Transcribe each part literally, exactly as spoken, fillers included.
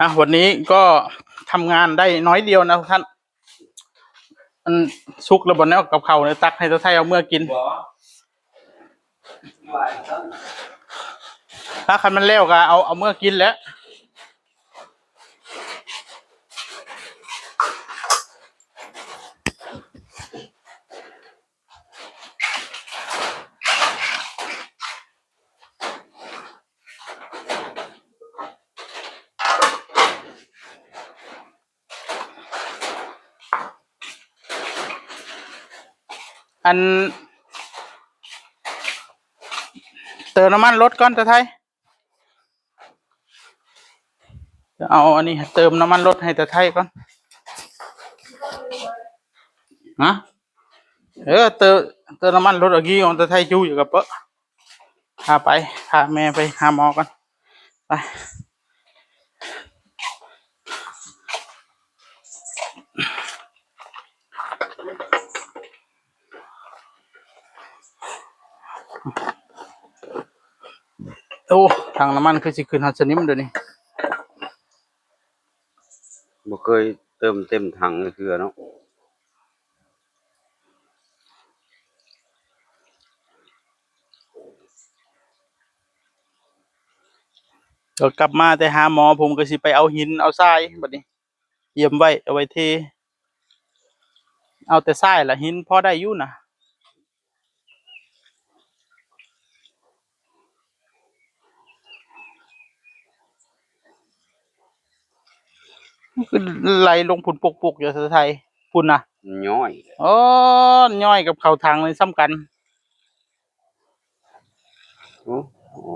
อ่ะ วันนี้ก็ทำงานได้น้อยเดียวนะท่าน มันสุกแล้วบ่เนี่ย กับข้าวเนี่ย ตักให้ตาไทเอาเมือกิน บ่ ถ้าคันมันแล้วก็เอา เอาเมือกินแหละ อัน เติมน้ำมันรถก่อนตาไท เอาอันนี้เติมน้ำมันรถให้ตาไทก่อน ฮะ เออ เติม เติมน้ำมันรถเอากี้ของตาไทจูอยู่กับเปอะ พาไป พาแม่ไปหาหมอก่อน ไป โอ้ ถังน้ำมันคือสิขึ้นฮอดสนิมเดี๋ยวนี้ บ่เคยเติมเต็มถังเลยคือเนาะ ก็กลับมาแต่หาหมอ ผมก็สิไปเอาหินเอาทรายบัดนี้ เตรียมไว้ เอาไว้เท เอาแต่ทรายละ หินพอได้อยู่นะ มันคือไหลลงพุ้นปกๆอยู่ไทยพุ้นนะ ย้อย อ๋อ ย้อยกับเข้าถังนี่ส่ำกัน โอ้ โอ้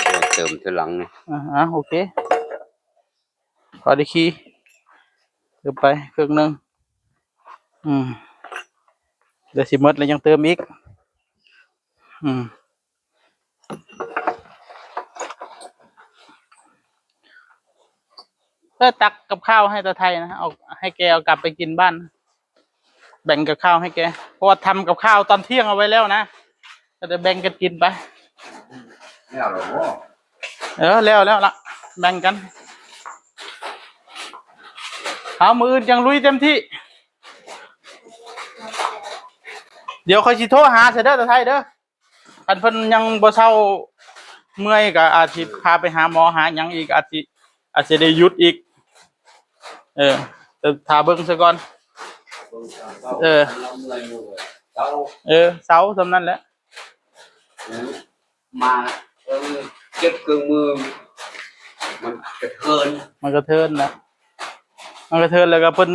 เดี๋ยวเติมทีหลังนี่ อ่า อ่า โอเค พอได้ขี่ เติมไปเครื่องหนึ่ง อืม เดี๋ยวสิหมดแล้วยังเติมอีก อืม เออ ตักกับข้าวให้ตาไทนะ เอา ให้แกเอากลับไปกินบ้าน แบ่งกับข้าวให้แก เพราะว่าทำกับข้าวตอนเที่ยงเอาไว้แล้วนะ ก็จะแบ่งกันกินไป แล้วเหรอ เออ แล้ว แล้วละ แบ่งกัน เอา มื้ออื่นจังลุยเต็มที่ เดี๋ยวค่อยสิโทรหาเสยเด้อตาไทเด้อ คันเพิ่นยังบ่เซาเมื่อยก็อาจสิพาไปหาหมอหาหยังอีก อาจสิ อาจสิได้หยุดอีก เออ แต่ถ้าเบิ่งซะก่อน เออ เออ เซาส่ำนั้นแหละ มา เออ เก็บเครื่องมือ มันกระเทือน มันกระเทือนนะ มันกระเทือนแล้วก็เพิ่น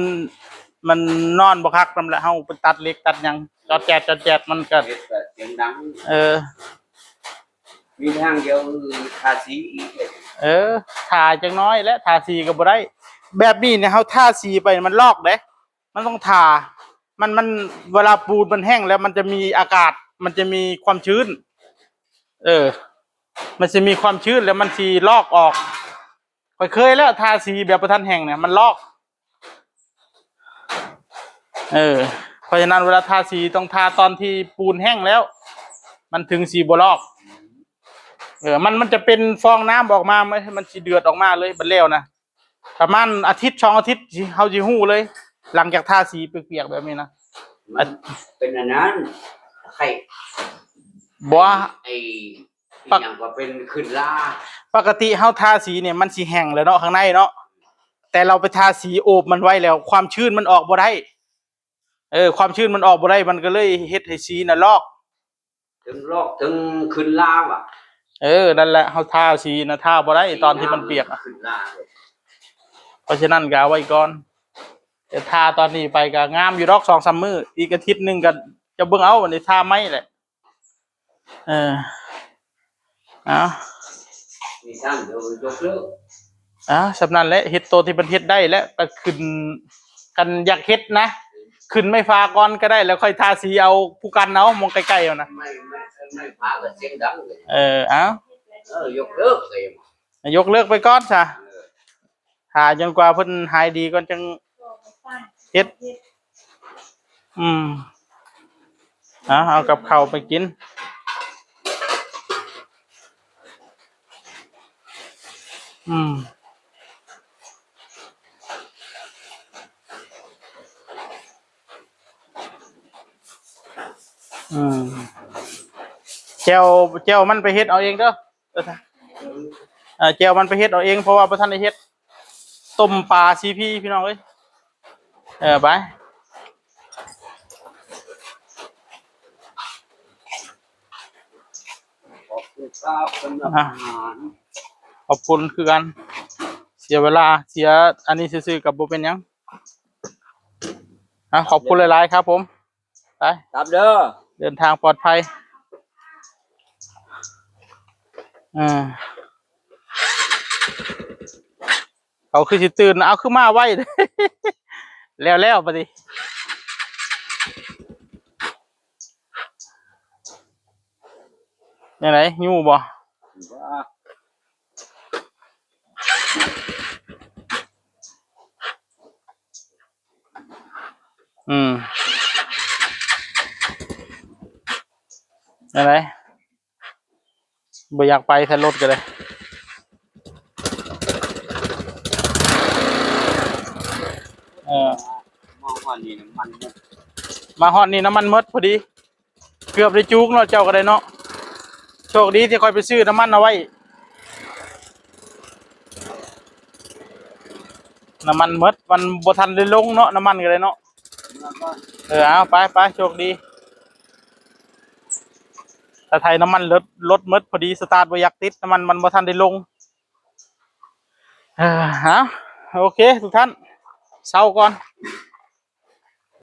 มันนอนบ่คักนำแหละ เฮาไปตัดเหล็กตัดหยัง จอดแจด จอดแจด มันก็ เฮ็ดแบบเสียงดัง เออ มีทางเดียวคือทาสี เออ ทาจักหน่อยแหละ ทาสีก็บ่ได้ แบบนี้เนี่ย เฮาทาสีไปมันลอกเด้ มันต้องทา มัน มัน เวลาปูนมันแห้งแล้วมันจะมีอากาศ มันจะมีความชื้น เออ มันสิมีความชื้นแล้วมันสิลอกออก ข้อยเคยแล้ว ทาสีแบบบ่ทันแห้งเนี่ย มันลอก เออ เพราะฉะนั้นเวลาทาสีต้องทาตอนที่ปูนแห้งแล้ว มันถึงสิบ่ลอก เออ มัน มันจะเป็นฟองน้ำออกมา มัน มันสิเดือดออกมาเลย บัดแล้วนะ ประมาณอาทิตย์สองอาทิตย์สิ เฮาสิฮู้เลย หลังจากทาสีเปียกๆแบบนี้นะ มันเป็นอันนั้น ไข่ บ่ ไอ้ ปก อีหยังก็เป็นขึ้นรา ปกติเฮาทาสีเนี่ยมันสิแห้งแล้วเนาะ ข้างในเนาะ แต่เราไปทาสีโอบมันไว้แล้ว ความชื้นมันออกบ่ได้ เออ ความชื้นมันออกบ่ได้ มันก็เลยเฮ็ดให้สีน่ะลอก ถึงลอกถึงขึ้นราว่ะ เออ นั่นแหละ เฮาทาสีน่ะ ทาบ่ได้ตอนที่มันเปียกอะ ขึ้นราเลย เพราะฉะนั้นก็เอาไว้ก่อน แต่ทาตอนนี้ไปก็งามอยู่ดอก สองสามมื้อ อีกอาทิตย์หนึ่งก็จะเบิ่งเอา อันนี้ทาใหม่แหละ เออ เอา มีท่านเดี๋ยวยกเลิก อ่า ส่ำนั้นแหละ เฮ็ดโตที่มันเฮ็ดได้แล้วก็ขึ้น คันอยากเฮ็ดนะ ขึ้นไม้ฟ้าก่อนก็ได้ แล้วค่อยทาสีเอาผู้กันเอา มองใกล้ๆเอานะ ไม่ ไม่ ไม่ฟ้าก็เสียงดังเลย เออ เอา เออ ยกเลิกเลย ยกเลิกไปก่อนซะ เออ หาจนกว่าเพิ่นหายดีก่อนจังเฮ็ด อืม เอา เอากับข้าวไปกิน อืม อืม แจ่ว แจ่วมันไปเฮ็ดเอาเองเด้อ เออ แจ่วมันไปเฮ็ดเอาเอง เพราะว่าบ่ทันได้เฮ็ด ต้มปลา ซีพี พี่น้องเอ้ย เออ ไป ขอบคุณครับสำหรับ อ่ะ อาหาร ขอบคุณคือกัน เสียเวลา เสียอันนี้ซื่อๆ กับบ่เป็นหยัง อ่ะ ขอบคุณหลายๆ ครับผม ไป ครับเด้อ เดินทางปลอดภัย อ่า เขาคือสิตื่น เอาคือมาไว แล้ว แล้วบัดนี้ ยังไง อยู่บ่ อืม อะไร บ่อยากไป ใส่รถก็เลย เออ มาฮอดนี่น้ำมันหมด มาฮอดนี่น้ำมันหมดพอดี เกือบได้จุกเนาะ เจ้าก็ได้เนาะ โชคดีที่ข้อยไปซื้อน้ำมันเอาไว้ น้ำมันหมด มันบ่ทันได้ลงเนาะ น้ำมันก็ได้เนาะ เออ เอา ไป ไป โชคดี ถ้าไถน้ำมันรถ รถหมดพอดี สตาร์ทบ่อยากติด น้ำมันมันบ่ทันได้ลง เออ เอา โอเค ทุกท่าน เซาก่อน